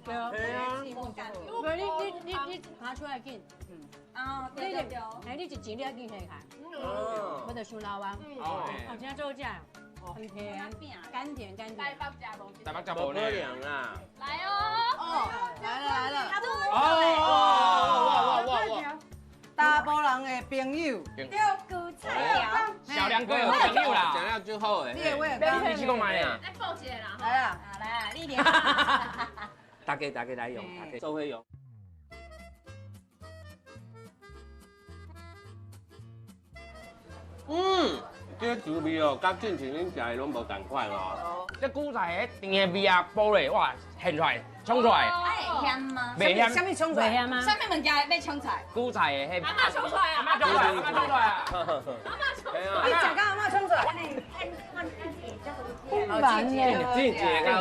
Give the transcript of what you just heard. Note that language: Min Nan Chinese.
對啊。對啊。無你爬出來緊。啊，對對對。哎，你一錢你要緊起來。哦。我就傷老啊。哦。哦，真正做食，很甜，甘甜甘甜。台北食無？台北食無可無呢？能啦。來哦。哦，來了來了。哦，哇哇哇哇！查埔人的朋友，對，韭菜條。小梁哥有朋友啦。食了就好的。你的話你去講覓啊？來報一個啦。來啦，來啊，你連。大家來用，大家做伙用。嗯，這個滋味哦，佮進前恁食的攏無仝款哦。這韭菜的甜的味啊，煲咧哇，現出來，衝出來。愛鹹嗎？袂鹹。啥物衝出來？袂鹹嗎？啥物物件欲衝出來？韭菜的彼。阿嬤衝出來啊！阿嬤衝出來，阿嬤衝出來啊！阿嬤衝出來。你食到阿嬤衝出來？不難呢。進前較